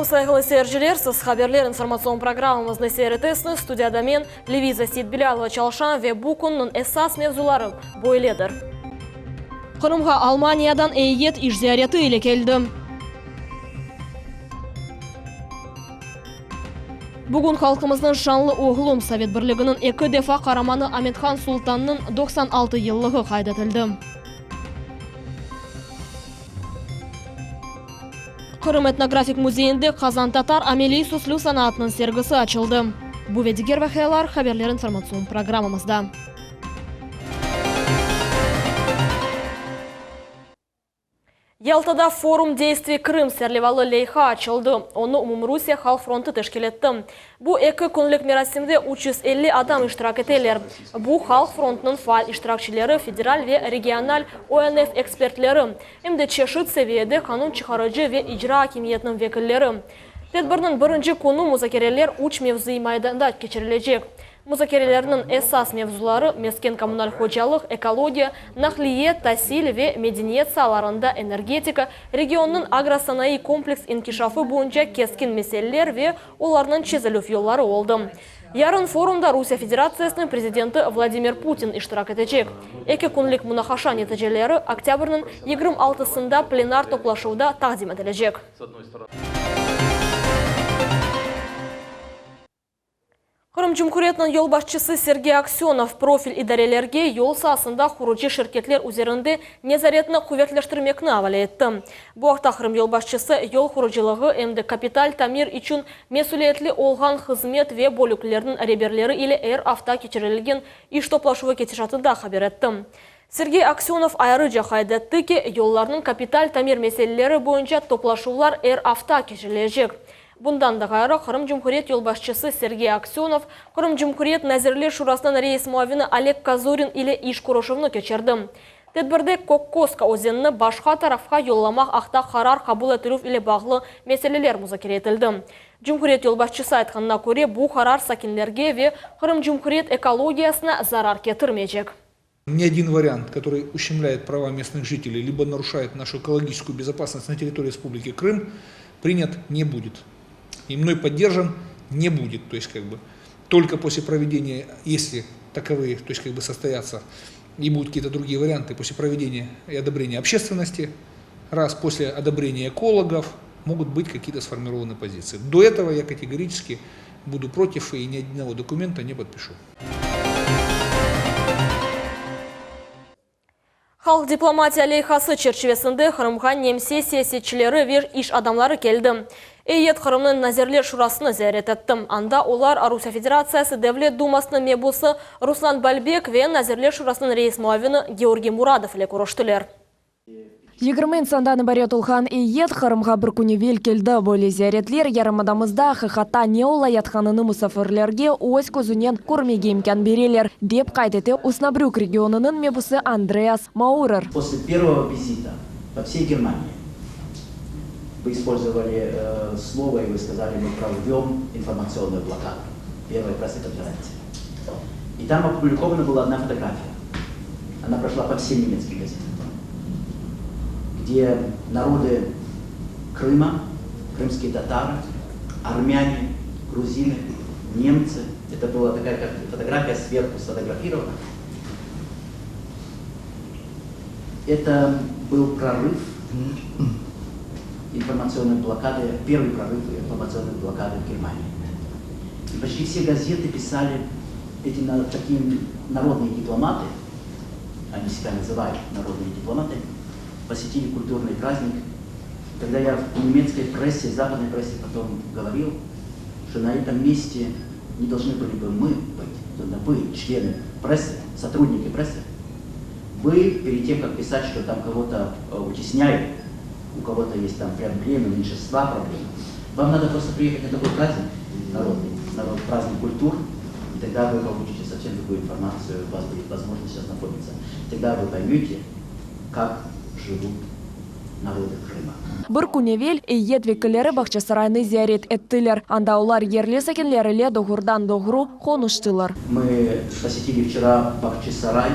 Aleykum, sayğılı seyirciler! Siz Haberler informatsion programmamıznı seyir etesiñiz. Studiyada men, Leviza Seytbilâlova çalışam ve bu künniñ esas mevzuları böyledir. Qırımğa Almaniyadan eyyet iş ziyareti ile keldi. Bugün halqımıznıñ şanlı oğlu, Sovet Birliginiñ eki defa qaramanı Amethan Sultannıñ 96 yıllığı qayd etildi. Qırım etnografik müzeyinde qazantatar ameliy süslü sanaatınıñ sergisi açıldı. Bu ve diger vaqialar Haberler informatsion programmamızda. Yaltada Forum deystviy Krım serlevalı leyha açıldı. Onı Umumrusiye halq frontı teşkil etti. Bu eki künlik merasimde 350 adam iştirak eteler. Bu, Halq frontınıñ faal iştirakçileri, federal ve regional ONF ekspertleri, em de çeşit seviyede qanun çıqarıcı ve icra akimiyetiniñ vekilleri. Tedbirniñ birinci künü muzakereler üç mevzuiy maydanda keçirilecek. Muzakerelerniñ esas mevzuları, mesken-kommunal hocalıq, ekologiya, naqliye, tasil ve medeniyet saalarında energetika, regionnıñ agrosanaiy kompleks inkişafı boyunca keskin meseleler ve olarnıñ çezilüv yolları oldı. Yarın forumda Rusiye Federatsiyasınıñ prezidenti Vladimir Putin iştirak etecek. Eki künlik munaqaşa neticeleri oktâbrniñ 26-sında plenar toplaşuvda taqdim etilecek. Qırım Cumhuriyetiniñ yolbaşçısı Sergey Aksönov profil idarelerge yol saasında qurucı şirketler üzerinde nezaretni quvetleştirmekni avale etti. Bu aqta Qırım yolbaşçısı yol qurucılığı em de kapital tamir içün mesülietli olğan hızmet ve bölüklerniñ reberleri ile er afta keçirilgen iş toplaşuvı ketişatında haber etti. Sergey Aksönov ayrıca qayd etti ki, yollarnıñ kapital tamir meseleleri boyunca toplaşuvlar er afta keçirilecek. Bundan da ğayrı, Qırım Cumhuriyet yolbaşçısı Sergey Aksönov, Qırım Cumhuriyet Nazirler Şurasınıñ reis muavini Oleg Kozorin ile iş körüşüvni keçirdi. Tedbirde Kokkoska özenini başqa tarafqa yollamaq aqta qarar qabul etilüv ile bağlı meseleler muzakere etildi. Cumhuriyet yolbaşçısı aytqanına köre, bu qarar sakinlerge ve Qırım Cumhuriyet ekologiyasına zarar ketirmeycek. Ни один вариант, который ущемляет права местных жителей, либо нарушает нашу экологическую безопасность на территории Республики Крым, принят не будет. И мной поддержан не будет. То есть, как бы, только после проведения, если таковые, то есть, как бы, состоятся и будут какие-то другие варианты, после проведения и одобрения общественности, раз после одобрения экологов, могут быть какие-то сформированы позиции. До этого я категорически буду против и ни одного документа не подпишу. Halq diplomatiya leyhası çerçivesinde Qırımğa nemse siyasetçileri ve iş adamları keldi. Eyyet Qırımnıñ Nazirler Şurasını ziyaret etti. Anda olar Rusiye Federatsiyası Devlet Dumasınıñ mebusı Ruslan Balbek ve Nazirler Şurasınıñ reis muavini Georgiy Muradov ile körüştiler. 20 insandan ibaret olğan eyyet Qırımğa bir kün evel keldi. Böyle ziyaretler yarımadamızda aqiqatta ne olayatqanını musafirlerge öz közünen körmege imkân bereler, dep qayd ete Osnabrük regionınıñ mebusı Andreas Maurer. После первого визита по всей Германии вы использовали слово и вы сказали, мы прорвем информационную блокаду. Первая пресс-конференция. И там опубликована была одна фотография. Она прошла по всем немецким газетам, где народы Крыма, крымские татары, армяне, грузины, немцы. Это была такая фотография сверху сфотографирована. Это был прорыв информационной блокады, первый прорыв информационной блокады в Германии. И почти все газеты писали эти такие народные дипломаты, они себя называют народные дипломаты, посетили культурный праздник. Когда я в немецкой прессе, западной прессе потом говорил, что на этом месте не должны были бы мы быть, вы, члены прессы, сотрудники прессы, вы перед тем, как писать, что там кого-то э, утесняют, у кого-то есть там проблемы, меньшинства проблемы, вам надо просто приехать на такой праздник народный, народ, праздник культур, и тогда вы получите совсем другую информацию, у вас будет возможность ознакомиться. Тогда вы поймете, как живут народы Крыма. Bir kün evel eyyet vekilleri Bağçasaraynı ziyaret ettiler. Anda olar yerli sakinler ile doğrudan-doğru qonuştılar. Мы посетили вчера Бахчисарай,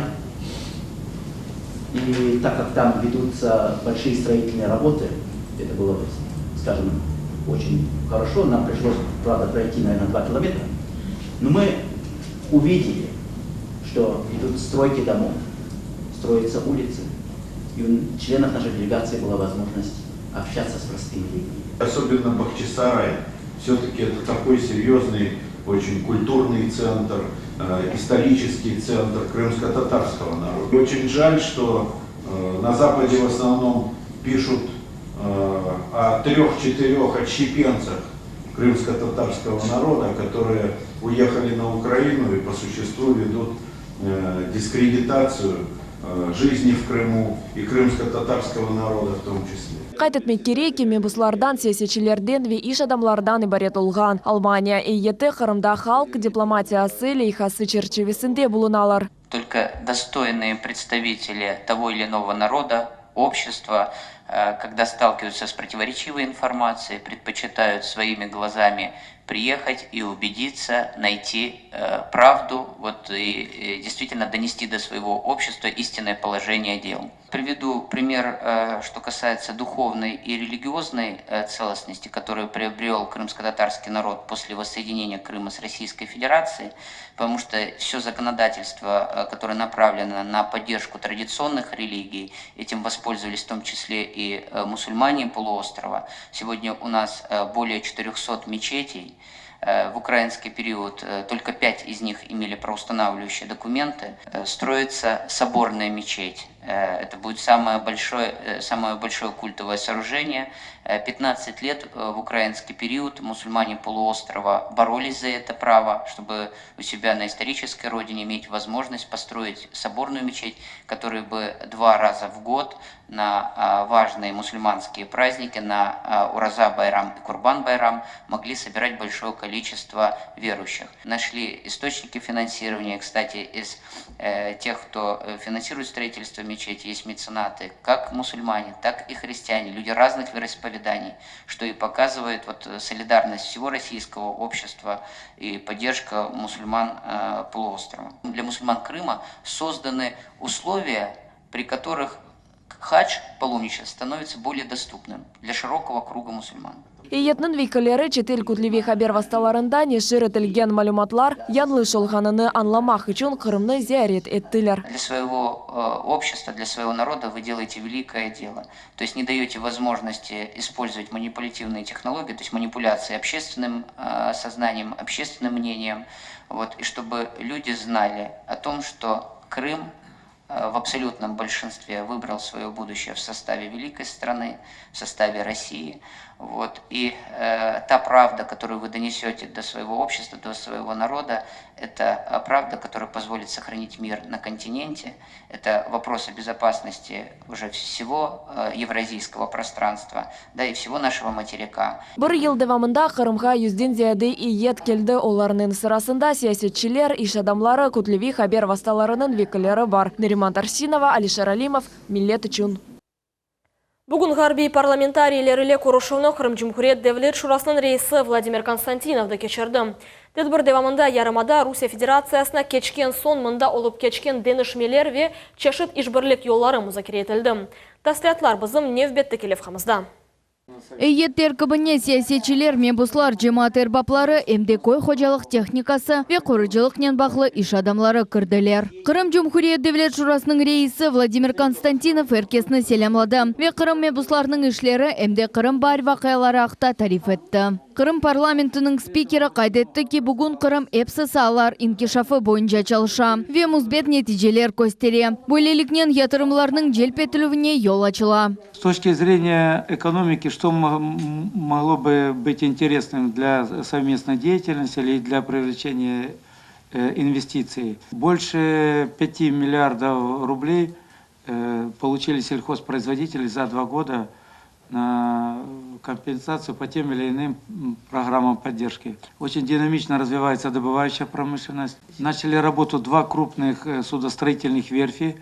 и так как там ведутся большие строительные работы, это было, скажем, Очень хорошо, нам пришлось, правда, пройти, наверное, 2 километра, но мы увидели, что идут стройки домов, строятся улицы, и у членов нашей делегации была возможность общаться с простыми людьми. Особенно Бахчисарай. Все-таки это такой серьезный, очень культурный центр, исторический центр крымско-татарского народа. Очень жаль, что на Западе в основном пишут о трех-четырех отщепенцах крымско-татарского народа, которые уехали на Украину и по существу ведут дискредитацию жизни в Крыму и крымско-татарского народа в том числе. Qayd etmek kerek ki, mebuslardan, siyasetçilerden ve iş adamlardan ibaret olğan Almaniya eyyeti Qırımda halq diplomatiyası leyhası çerçivesinde bulunalar. Только достойные представители того или иного народа, общества, когда сталкиваются с противоречивой информацией, предпочитают своими глазами приехать и убедиться, найти правду, вот, и действительно донести до своего общества истинное положение дел. Приведу пример, что касается духовной и религиозной целостности, которую приобрел крымско-татарский народ после воссоединения Крыма с Российской Федерацией, потому что все законодательство, которое направлено на поддержку традиционных религий, этим воспользовались в том числе и мусульмане полуострова. Сегодня у нас более 400 мечетей. В украинский период только 5 из них имели правоустанавливающие документы. Строится соборная мечеть. Это будет самое большое культовое сооружение. 15 лет в украинский период мусульмане полуострова боролись за это право, чтобы у себя на исторической родине иметь возможность построить соборную мечеть, которая бы 2 раза в год на важные мусульманские праздники, на Ураза-Байрам и Курбан-Байрам могли собирать большое количество верующих. Нашли источники финансирования, кстати, из тех, кто финансирует строительство мечети, есть меценаты, как мусульмане, так и христиане, люди разных вероисповеданий, что и показывает солидарность всего российского общества и поддержка мусульман полуострова. Для мусульман Крыма созданы условия, при которых хадж, паломничество, становится более доступным для широкого круга мусульман. Eyyetniñ vekilleri çetel kütleviy haber vastalarında neşir etilgen malümatlar yañlış olğanını añlamaq içün Qırımnı ziyaret ettiler. Для своего общества, для своего народа вы делаете великое дело. То есть не даете возможности использовать манипулятивные технологии, то есть манипуляции общественным сознанием, общественным мнением. И чтобы люди знали о том, что Крым в абсолютном большинстве выбрал свое будущее в составе великой страны, в составе России. И та правда, которую вы донесете до своего общества, до своего народа, это правда, которая позволит сохранить мир на континенте. Это вопросы безопасности уже всего евразийского пространства, да, и всего нашего материка. Bir yıl devamında Qırımğa yüzden ziyade eyyet keldi. Olarnıñ sırasında siyasetçiler, iş adamları, kütleviy haber vastalarınıñ vekilleri bar. Neriman Tarsinova, Alişer Alimov, Millet içün. Bugün ğarbiy parlamentariyler ile körüşüvni Qırım Cumhuriyet Devlet Şurasınıñ reisi Vladimir Konstantinov da keçirdi. Tedbir devamında yarımada Rusiye Federatsiyasına keçken soñ mında olıp keçken deñişmeler ve çeşit işbirlik yolları muzakere etildi. Tafsilâtlar bizim nevbetteki levhamızda. Eyyet terkibine siyasetçiler, mebuslar, cemaat erbapları, em de köy hocalıq tehnikası ve qurucılıqnen bağlı iş adamları kirdiler. Qırım Cumhuriyet Devlet Şurasınıñ reisi Vladimir Konstantinov er kesni selâmladı ve Qırım mebuslarınıñ işleri em de Qırım baar vaqiaları aqta tarif etti. Qırım parlamentiniñ spikeri qayd etti ki, bugün Qırım epsi saalar inkişafı boyunca çalışa ve müsbet neticeler köstere. Böyleliknen yatırımlarnıñ celp etilüvine yol açıla. С точки зрения экономики, что могло бы быть интересным для совместной деятельности или для привлечения инвестиций? Больше 5 миллиардов рублей получили сельхозпроизводители за 2 года на компенсацию по тем или иным программам поддержки. Очень динамично развивается добывающая промышленность. Начали работу 2 крупных судостроительных верфи.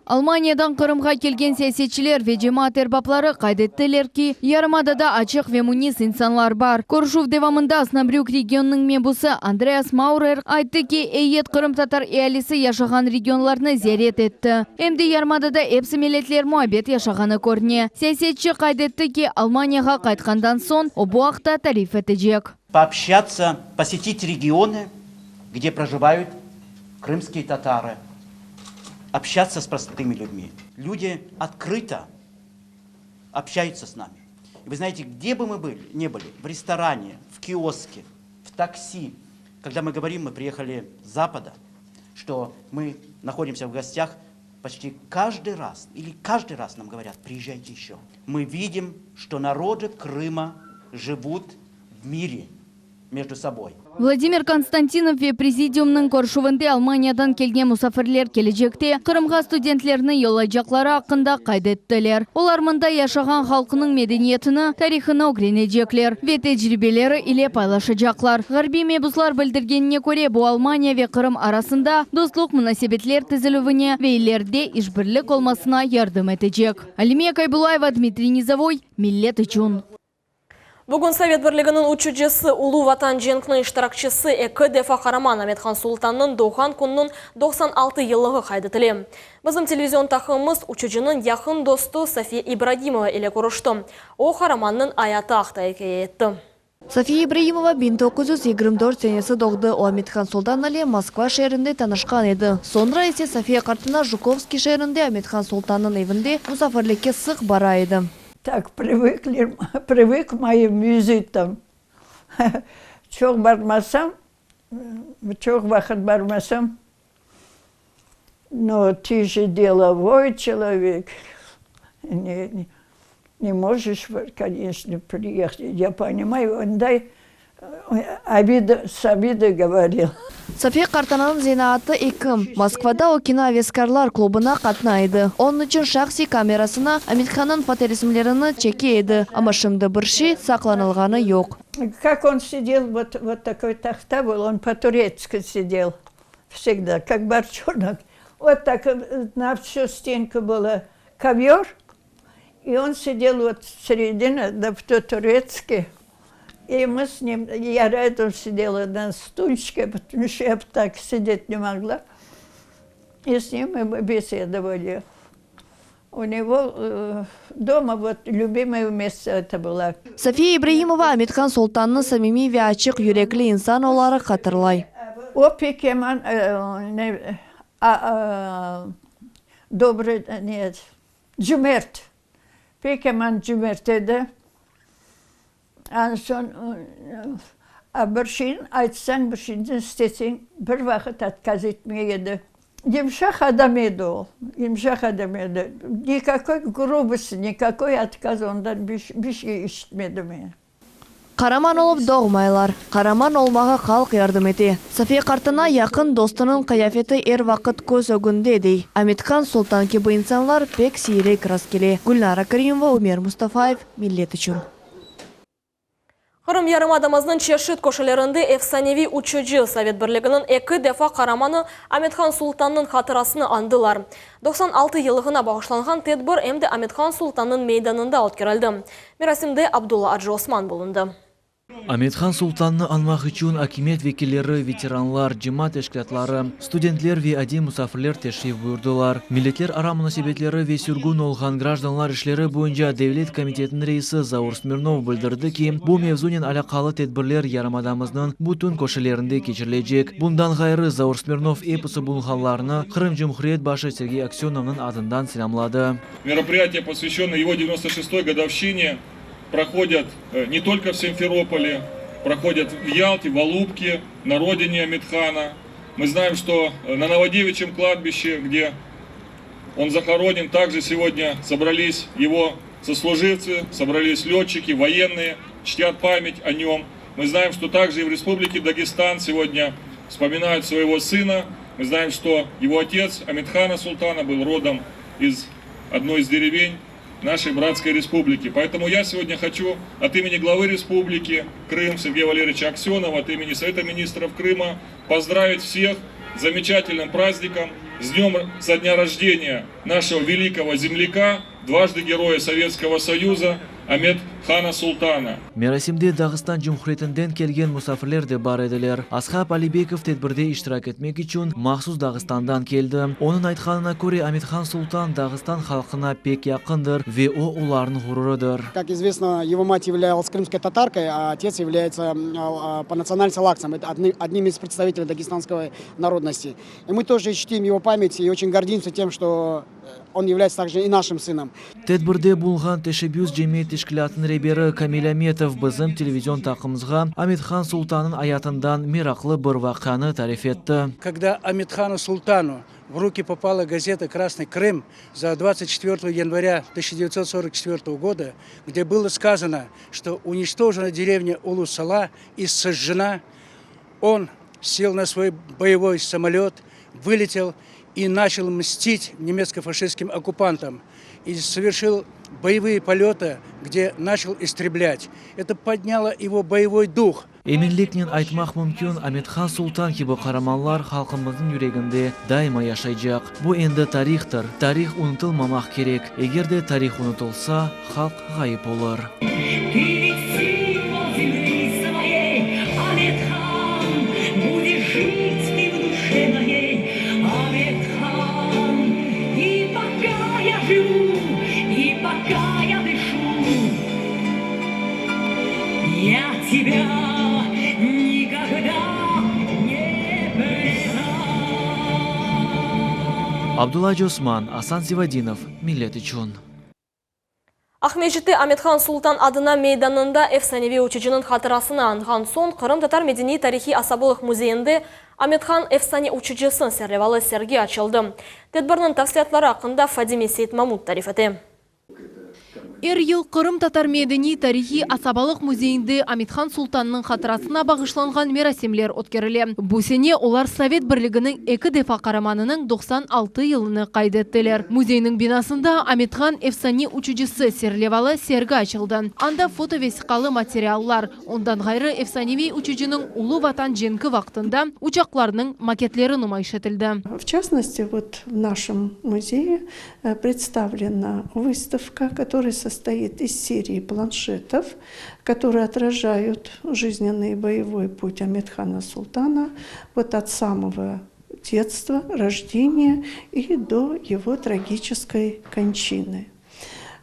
Almaniyadan Qırımğa kelgen siyasetçiler ve cemaat erbapları qayd ettiler ki, yarımadada açıq ve münis insanlar bar. Körüşüv devamında Osnabrük regionınıñ mebusı Andreas Maurer ayttı ki, eyyet qırımtatar ealisi yaşağan regionlarnı ziyaret etti. Em de yarımadada epsi milletler muabbet yaşağanı körüne. Siyasetçi qayd etti ki, Almaniyağa qaytqandan soñ o bu aqta tarif etecek. Пообщаться, посетить регионы, где проживают крымские татары, общаться с простыми людьми. Люди открыто общаются с нами. И вы знаете, где бы мы были, не были, в ресторане, в киоске, в такси, когда мы говорим, мы приехали с Запада, что мы находимся в гостях, почти каждый раз, или каждый раз нам говорят, приезжайте еще. Мы видим, что народы Крыма живут в мире между собой. Vladimir Konstantinov ve prezidiumnıñ körüşüvinde Almaniyadan kelgen musafirler kelecekte Qırımğa studentlerni yollaycaqları aqqında qayd ettiler. Olar mında yaşağan halqınıñ medeniyetini, tarihını ögrenecekler ve tecribeleri ile paylaşacaqlar. Ğarbiy mebuslar bildirgenine köre, bu Almaniya ve Qırım arasında dostluq munasebetler tizilüvine ve ileride işbirlik olmasına yardım etecek. Alimiye Kaybullayeva, Dmitriy Nizovoy, Millet içün. Bugün Sovet Birliginiñ uçucısı, Ulu Vatan cenkiniñ iştirakçisi, eki defa qaraman Amet-Han Sultannıñ doğğan kününiñ 96 yıllığı qayd etile. Bizim televizion taqımımız uçucınıñ yaqın dostu Safiye İbragimova ile körüşti. O, qaramannıñ ayatı aqta ikâye etti. Safiye İbraimova 1924 senesi doğdı. O, Amet-Han Sultan ile Moskva şeerinde tanışqan edi. Soñra ise Safiye qartana Jukovskiy şeerinde Amet-Han Sultannıñ evinde musafirlikke sıq bara edi. Так привыкли, привык моим визитам. Çoq barmasam, çoq vaqıt barmasam, но ты же деловой человек, не, не можешь, конечно, приехать. Я понимаю, onday обида, с обидой говорил. Safiye qartananıñ zenaatı ekim. Moskvada o kino aveskârlar klubına qatnay edi. Onıñ içün şahsiy kamerasına Amethannıñ fotoresimlerini çeke edi. Amma şimdi bir şey saqlanılğanı yoq. Как он сидел, вот, вот такой тахта был, он по-турецки сидел всегда, как барчонок. Вот так на всю стенку было ковер, и он сидел вот в середине, да по-турецки. И мы с ним, я рядом сидела на стульчике, потому что я так сидеть не могла. И с ним мы беседовали. У него э, дома вот любимое место это было. Safiye İbraimova Amethan Sultannı samimiy ve açıq yürekli insan olaraq hatırlay. O pek yaman, э, ne, а, а, добрый, нет, cümert. Pek yaman cümert edi. Ondan soñ bir şeyni aytsañ, bir şeyni isteseñ, bir vaqıt отказ etmey edi. Yımşaq adam edi o, yımşaq adam edi. Никакой грубости, никакой отказ ondan bir şey işitmedim men. Qaraman olıp doğmaylar. Qaraman olmağa halq yardım ete. Safiye qartana yaqın dostunıñ qıyafeti er vaqıt köz ögünde dey. Amethan Sultan kibi insanlar pek siyrek rastkele. Gülnara Kerimova, Umer Mustafayev, Millet içün. Qırım yarımadamıznıñ çeşit köşelerinde efsaneviy uçucı Sovet Birliginiñ eki defa qaramanı Amethan Sultannıñ hatırasını añdılar. 96 yıllığına bağışlanğan tedbir em de Amethan Sultannıñ meydanında ötkerildi. Merasimde Abdulla Acı-Osman bulundı. Amethan Sultannı añmaq içün akimiyet vekilleri, veteranlar, cemaat teşkilâtları, studentler ve adiy musafirler teşrif buyurdılar. Milletlerara munasebetleri ve sürgün olğan grajdanlar işleri boyunca devlet komitetiniñ reisi Zaur Smirnov bildirdi ki, bu mevzunen alâqalı tedbirler yarımadamıznıñ bütün köşelerinde keçirilecek. Bundan ğayrı, Zaur Smirnov episi bulunğanlarnı Qırım Cumhuriyet başı Sergey Aksönovnıñ adından selâmladı. Мероприятия, посвященные его 96-й годовщине, проходят э, не только в Симферополе, проходят в Ялте, в Алупке, на родине Аметхана. Мы знаем, что э, на Новодевичьем кладбище, где он захоронен, также сегодня собрались его сослуживцы, собрались летчики, военные, чтят память о нем. Мы знаем, что также и в Республике Дагестан сегодня вспоминают своего сына. Мы знаем, что его отец Аметхана Султана был родом из одной из деревень нашей братской республики. Поэтому я сегодня хочу от имени главы республики Крым Сергея Валерьевича Аксенова, от имени Совета министров Крыма поздравить всех с замечательным праздником. С днем, со дня рождения нашего великого земляка, дважды Героя Советского Союза Амет-Хана Султана. Merasimde Dağıstan Cumhuriyetinden kelgen musafirler de bar ediler. Ashab Alibekov tedbirde iştirak etmek içün mahsus Dağıstandan keldi. Onıñ aytqanına köre, Amet-Han Sultan Dağıstan halqına pek yaqındır ve o, olarnıñ ğururıdır. Как известно, его мать являлась крымской татаркой, а отец является по национальности лакцем, это одним из представителей дагестанской народности. И мы тоже чтим его память и очень гордимся тем, что он является также и нашим сыном. Tedbirde bulunğan Teşebbüs cemiyet teşkilâtınıñ reberi Kamil Ametov bizim televizion taqımımızğa Amet-Han Sultannıñ ayatından meraqlı bir vaqianı tarif etti. Когда Аметхану Султану в руки попала газета «Красный Крым» за 24 января 1944 года, где было сказано, что уничтожена деревня Улус-Сала и сожжена, он сел на свой боевой самолет, вылетел и начал мстить немецко-фашистским оккупантам. И совершил боевые полеты, где начал истреблять. Это подняло его боевой дух. Eminliknen aytmaq mümkün, Amet-Han Sultan kibi qaramanlar halqımıznıñ yüreginde daima yaşaycaq. Bu endi tarihtır. Tarih unutılmamaq kerek. Eger de tarih unutılsa, halq ğayıp olur. Ты ведь символ земли своей, Аметхан, будешь жить ты в душе моей, Аметхан. И пока я живу, и пока я дышу, я тебя никогда не предам. Abdulla Acıosman, Asan Zivadinov, Millet içün. Aqmescitte Amet-Han Sultan adına meydanında efsaneviy uçucınıñ hatırasını añğan soñ Qırımtatar medeniy-tarihiy asabalıq müzeyinde Amet-Han efsane uçucısı serlevalı sergi açıldı. Tedbirniñ tafsilâtları aqqında Fadime Seytmamut tarif ete. Er yıl Qırımtatar medeniy-tarihiy asabalıq müzeyinde Amet-Han Sultannıñ hatırasına bağışlanğan merasimler ötkerile. Bu sene olar Sovet Birliginiñ eki defa qaramanınıñ 96 yılını qayd ettiler. Müzeyniñ binasında Amet-Han efsane uçucısı serlevalı sergi açıldı. Anda foto vesiqalı materiallar, ondan ğayrı efsaneviy uçucınıñ Ulu Vatan cenki vaqtında uçaqlarnıñ maketleri numayış etildi. В частности, вот в нашем музее представлена выставка, которая состоит из серии планшетов, которые отражают жизненный и боевой путь Аметхана Султана вот от самого детства, рождения и до его трагической кончины.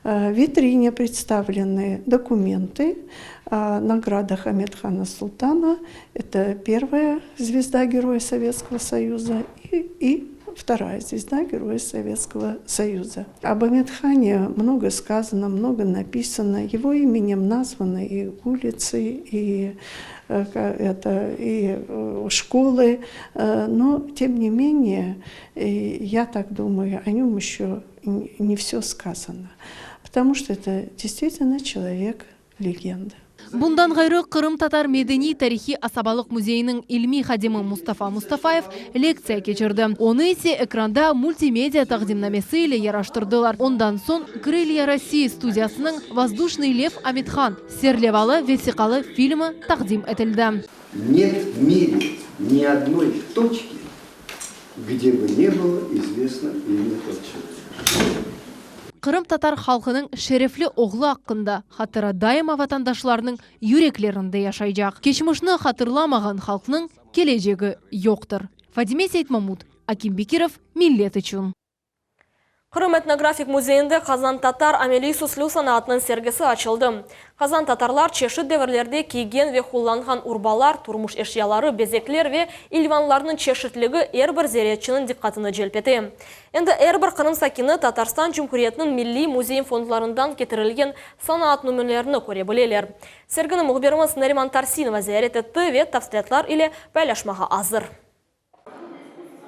В витрине представлены документы о наградах Аметхана Султана. Это первая звезда Героя Советского Союза и, и вторая звезда Героя Советского Союза. Об Аметхане много сказано, много написано. Его именем названы и улицы, и, это, и школы. Но, тем не менее, я так думаю, о нем еще не все сказано. Потому что это действительно человек-легенда. Bundan ğayrı Qırımtatar medeniy tarihiy asabalıq müzeyiniñ ilmiy hadimi Mustafa Mustafayev lektsiya keçirdi. Onı ise ekranda multimedia taqdimnamesi ile yaraştırdılar. Ondan soñ Крылья России studiyasınıñ Воздушный лев Аметхан serlevalı vesiqalı filmi taqdim etildi. Нет в мире ни одной точки, где бы не было известно имя этого человека. Qırımtatar halqınıñ şerefli oğlu aqqında hatıra daima vatandaşlarnıñ yüreklerinde yaşaycaq. Keçmişni hatırlamağan halqnıñ kelecegi yoqtır. Fadime Seytmamut, Akim Bekirov, Millet içün. Qırım etnografik müzeyinde Qazan tatar ameliy süslü sanatınıñ sergisi açıldı. Qazan tatarlar çeşit devirlerde kiygen ve qullanğan urbalar, turmuş eşyaları, bezekler ve ilvanlarnıñ çeşitligi er bir ziyaretçiniñ diqqatını celp ete. Endi er bir Qırım sakini Tatarstan Cumhuriyetiniñ Milliy müzey fondlarından ketirilgen sanat nümünelerini köre bileler. Sergini mühbirimiz Nariman Tarsinova ziyaret etti ve tafsilâtlar ile paylaşmağa azır.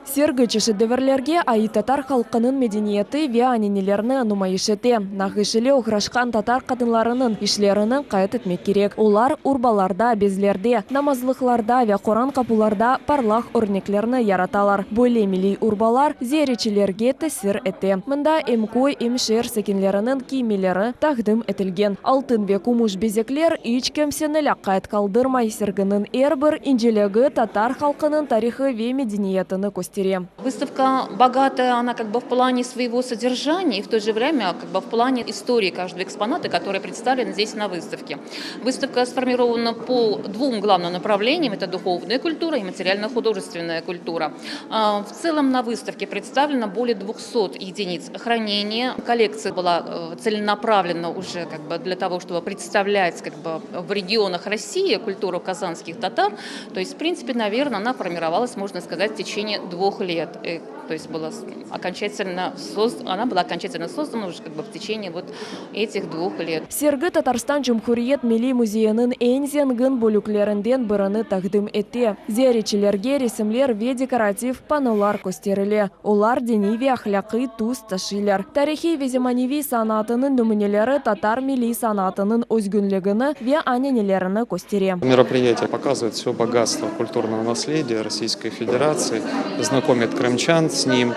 Sergi çeşit devirlerge ait tatar halqınıñ medeniyeti ve ananelerini numayış ete. Nağış ile oğraşqan tatar qadınlarınıñ işlerini qayd etmek kerek. Olar urbalarda, bezlerde, namazlıqlarda ve Qoran qapularda parlaq örneklerni yaratalar. Böyle milliy urbalar ziyaretçilerge tesir ete. Mında em köy, em şeer sakinleriniñ kiymeleri taqdim etilgen. Altın ve kümüş bezekler iç kimseni lâqayt qaldırmay. Serginiñ er bir inceligi tatar halqınıñ tarihı ve medeniyetini köstere. köstere. Выставка богатая, она как бы в плане своего содержания и в то же время как бы в плане истории каждого экспоната, который представлен здесь на выставке. Выставка сформирована по двум главным направлениям – это духовная культура и материально-художественная культура. В целом на выставке представлено более 200 единиц хранения. Коллекция была э, целенаправлена уже как бы для того, чтобы представлять как бы в регионах России культуру казанских татар. То есть, в принципе, наверное, она формировалась, можно сказать, в течение двух лет. Э, то есть была окончательно созд... она была окончательно создана уже как бы в течение вот этих двух лет. Sergi Tatarstan Cumhuriyet Milliy müzeyiniñ eñ zengin bölüklerinden birini taqdim ete. Ziyaretçilerge resimler ve dekorativ pannolar kösterile, olar diniy ve ahlâqiy tüs taşıylar. Tarihiy ve zemaneviy sanatınıñ nümüneleri tatar milliy sanatınıñ özgünligini ve ananelerini köstere. Мероприятие показывает все богатство культурного наследия Российской Федерации, знакомит крымчан с ним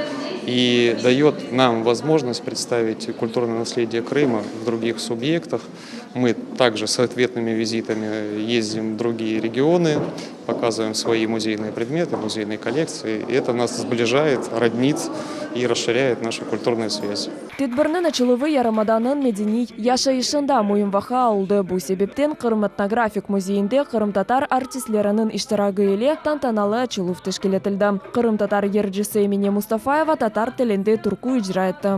и дает нам возможность представить культурное наследие Крыма в других субъектах. Мы также с ответными визитами ездим в другие регионы, показываем свои музейные предметы, музейные коллекции. И это нас сближает, роднит и расширяет нашу культурную связь. Tedbirniñ açıluvı yarımadanıñ medeniy yaşayışında müim vaqia oldı. Bu sebepten Qırım etnografik müzeyinde qırımtatar artistleriniñ iştiragi ile tantanalı açıluv teşkil etildi. Qırımtatar yırcısı Emine Mustafayeva tatar tilinde türkü icra etti.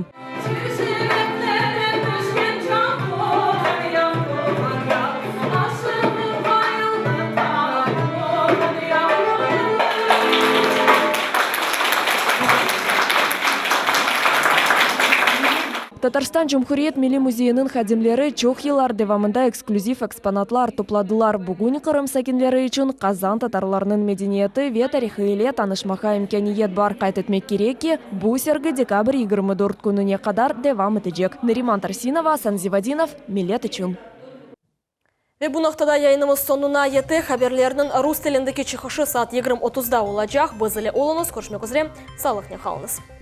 Tatarstan Cumhuriyet Milliy müzeyiniñ hadimleri çoq yıllar devamında eksklüziv eksponatlar topladılar. Bugün Qırım sakinleri içün Qazan tatarlarınıñ medeniyeti ve tarihı ile tanışmağa imkâniyet bar. Qayd etmek kerek ki, bu sergi dekabr 24 kününe qadar devam etecek. Nariman Tarsinova, Asan Zivadinov, Millet içün. Ve bu noqtada yayınımız soñuna yete. Haberlerniñ rus tilindeki çıqışı saat 20.30da olacaq. Biz ile oluñız, körüşmek üzre, sağlıqnen qalıñız.